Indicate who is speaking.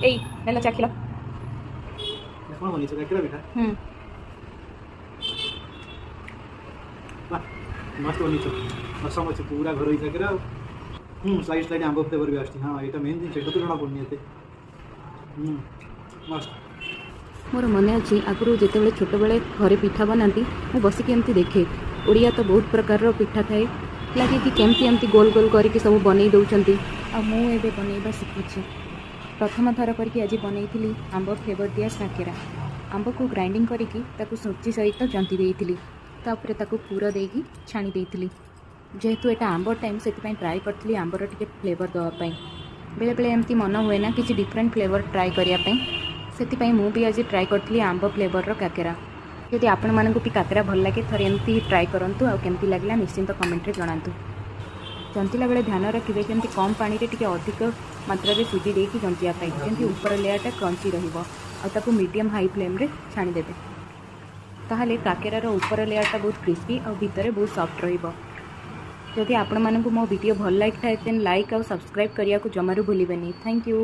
Speaker 1: ଏଇ ନେଲ, ଚାଖିଲ।
Speaker 2: କ'ଣ ବନେଇଛ? କାକେରା ପିଠା?
Speaker 1: ହୁଁ।
Speaker 2: ବାह, ମସ୍ତ ବନେଇଛ। ଅସମ ଅଛି ପୁରା ଘରୋଇ କାକେରା। ଆଉ ସ୍ଲାଇଟ୍ ସ୍ଲାଇଟ୍ ଆମ୍ବ ଫ୍ଲେଭର ବି ଆସୁଛି। ହଁ, ଏଇଟା ମେନ୍ ଜିନିଷ, ଏଇଟା ତ ଜଣା ପଡ଼ୁନି ଏତେ। ମସ୍ତ।
Speaker 3: ମୋର ମନେ ଅଛି, ଆଗରୁ ଯେତେବେଳେ ଛୋଟବେଳେ ଘରେ ପିଠା ବନାନ୍ତି, ମୁଁ ବସିକି ଏମିତି ଦେଖେ। ଓଡ଼ିଆ ତ ବହୁତ ପ୍ରକାରର ପିଠା ଥାଏ, ଲାଗେ କି କେମିତି ଏମିତି ଗୋଲ ଗୋଲ କରିକି ସବୁ ବନେଇ ଦେଉଛନ୍ତି। ଆଉ ମୁଁ ଏବେ ବନେଇବା ଶିଖୁଛି। ପ୍ରଥମ ଥର କରିକି ଆଜି ବନେଇଥିଲି ଆମ୍ବ ଫ୍ଲେଭର ଦିଆ କାକେରା। ଆମ୍ବକୁ ଗ୍ରାଇଣ୍ଡିଙ୍ଗ କରିକି ତାକୁ ସୁଜି ସହିତ ଜନ୍ତି ଦେଇଥିଲି। ତାପରେ ତାକୁ ପୁର ଦେଇକି ଛାଣି ଦେଇଥିଲି। ଯେହେତୁ ଏଇଟା ଆମ୍ବ ଟାଇମ୍, ସେଥିପାଇଁ ଟ୍ରାଏ କରିଥିଲି ଆମ୍ବର ଟିକେ ଫ୍ଲେଭର ଦେବା ପାଇଁ। ବେଳେବେଳେ ଏମିତି ମନ ହୁଏ ନା କିଛି ଡିଫରେଣ୍ଟ ଫ୍ଲେଭର ଟ୍ରାଏ କରିବା ପାଇଁ, ସେଥିପାଇଁ ମୁଁ ବି ଆଜି ଟ୍ରାଏ କରିଥିଲି ଆମ୍ବ ଫ୍ଲେଭରର କାକେରା। ଯଦି ଆପଣମାନଙ୍କୁ ବି କାକେରା ଭଲ ଲାଗେ, ଥରେ ଏମିତି ଟ୍ରାଏ କରନ୍ତୁ ଆଉ କେମିତି ଲାଗିଲା ନିଶ୍ଚିନ୍ତ କମେଣ୍ଟରେ ଜଣାନ୍ତୁ। ଜନ୍ତିଲା ବେଳେ ଧ୍ୟାନ ରଖିବେ ଯେମିତି କମ୍ ପାଣିରେ ଟିକେ ଅଧିକ ମାତ୍ରାରେ ସୁଜି ଦେଇକି ଜନ୍ତିବା ପାଇଁ, ଯେମିତି ଉପର ଲେୟାରଟା କ୍ରଞ୍ଚି ରହିବ। ଆଉ ତାକୁ ମିଡ଼ିୟମ୍ ହାଇ ଫ୍ଲେମ୍ରେ ଛାଣିଦେବେ, ତାହେଲେ କାକେରାର ଉପର ଲେୟାରଟା ବହୁତ କ୍ରିସ୍ପି ଆଉ ଭିତରେ ବହୁତ ସଫ୍ଟ ରହିବ। ଯଦି ଆପଣମାନଙ୍କୁ ମୋ ଭିଡ଼ିଓ ଭଲ ଲାଗିଥାଏ, ଦେନ୍ ଲାଇକ୍ ଆଉ ସବସ୍କ୍ରାଇବ୍ କରିବାକୁ ଜମାରୁ ଭୁଲିବେନି। Thank you.